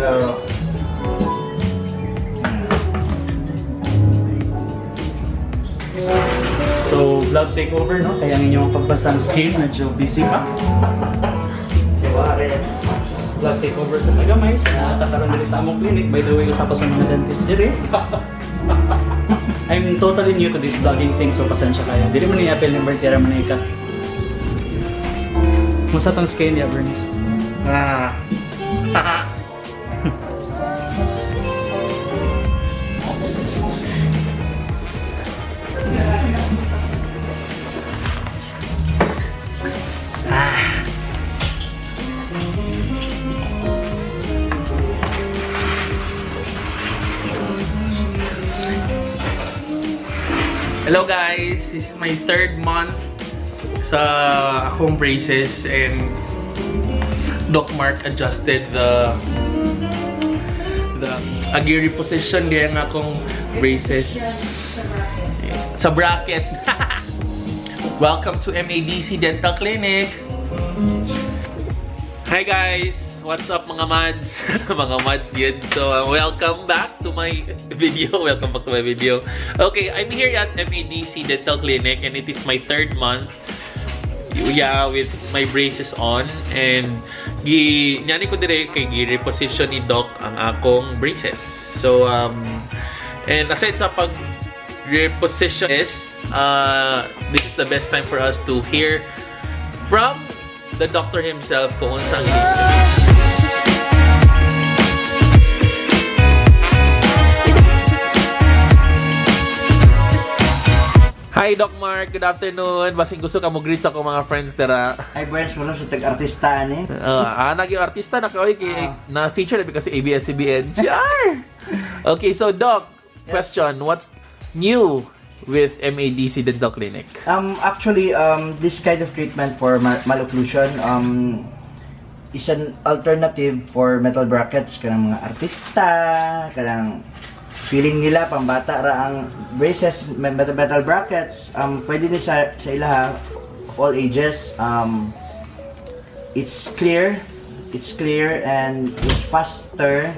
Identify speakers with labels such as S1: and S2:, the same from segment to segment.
S1: Hello.
S2: So, vlog takeover, no? Kaya ang inyong pagbansang skin, medyo busy pa.
S1: Diba, rin?
S2: Vlog takeover sa Tagamay, sa nakakaroon diri sa among clinic. By the way, usa pa sa mga dentist diri. I'm totally new to this vlogging thing, so pasensya kayo. Dili man ni apel ni Burns, yara man ni ka. Musa tong skin niya, Burns?
S1: Ah. Hello guys, this is my third month sa akong braces and Doc Mark adjusted the agi reposition niya ang akong braces sa bracket. Welcome to MADC Dental Clinic. Hi guys! What's up, mga mads? Mga mads good. So welcome back to my video. Welcome back to my video. Okay, I'm here at MADC Dental Clinic and it is my third month, yeah, with my braces on and gi nyani ko dire kay gi reposition ni doc ang akong braces. So and aside sa pag reposition is this is the best time for us to hear from the doctor himself kung unsa ang Hi, Doc Mark. Good afternoon. Basing gusto ka mo greet sa akong mga friends dira. Ay, Burns, mo lang sa tag-artista ni.
S3: Naging artista na ka oy kay na feature na kasi ABS-CBN. Char. Okay, so Doc, question, what's new with MADC Dental Clinic?
S1: Actually, this kind of treatment for malocclusion is an alternative for metal brackets kanang mga artista, kanang feeling nila pambata ra ang braces, metal brackets. Pwede ni sa ilaha of all ages. It's clear and it's faster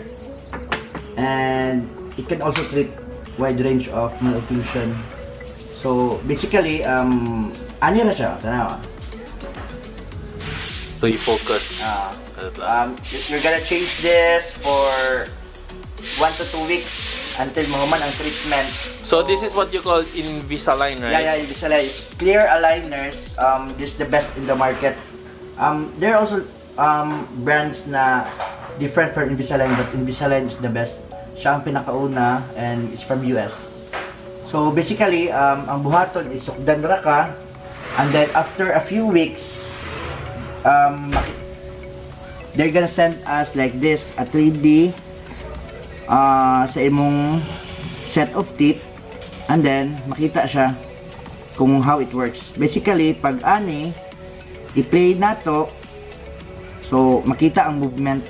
S1: and it can also treat wide range of malocclusion. So basically, ani ra siya, tanawa.
S3: So you focus.
S1: Ah. You're gonna change this for 1 to 2 weeks until mahuman ang treatment.
S3: So this is what you call Invisalign, right?
S1: Yeah, Invisalign is clear aligners. This is the best in the market. There are also brands na different from Invisalign, but Invisalign is the best. Siya ang pinakauna and it's from US. So basically, ang buhaton is sukdan ra ka and then after a few weeks, they're gonna send us like this, a 3D sa imong set of teeth and then makita siya kung how it works. Basically, pag ani, i-play na to, so makita ang movement.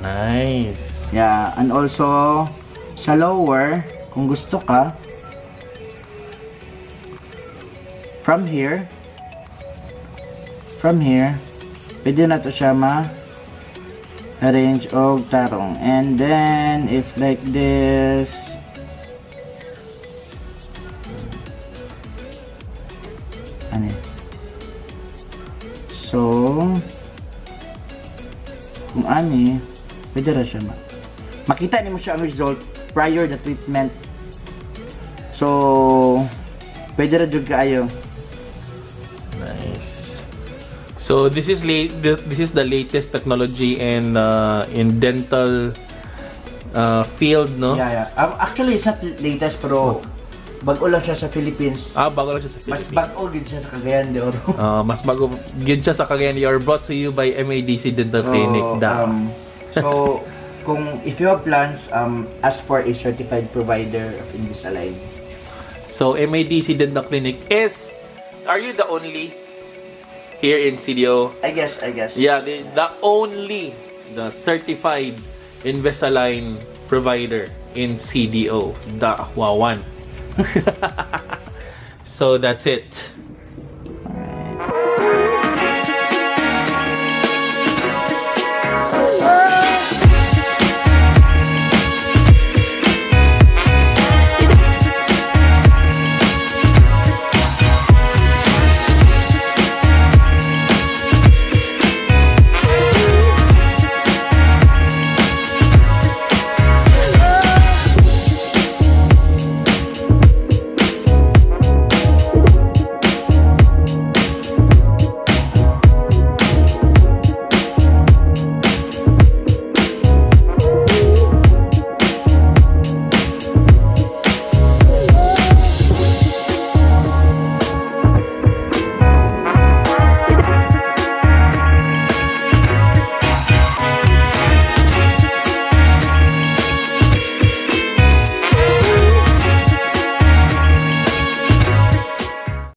S3: Nice.
S1: Yeah, and also sa lower, kung gusto ka, from here, pwede na to siya ma arrange og tarong. And then, if like this, ano eh. So, kung ani, pwede ra siya ma. Makita nimo siya ang result prior the treatment. So, pwede ra jud kaayo.
S3: Nice. So this is the latest technology in dental field, no?
S1: Yeah. Actually, it's not latest pero bago lang siya sa Philippines.
S3: Ah, bago lang siya sa
S1: Mas
S3: Philippines.
S1: bago gid siya sa Cagayan de Oro.
S3: Mas bago gid siya sa Cagayan de Oro, brought to you by MADC Dental Clinic. Da.
S1: So, kung if you have plans, ask for a certified provider of Invisalign.
S3: So MADC Dental Clinic is, are you the only here in CDO?
S1: I guess.
S3: Yeah, the only the certified Invisalign provider in CDO, the Wawan. So that's it.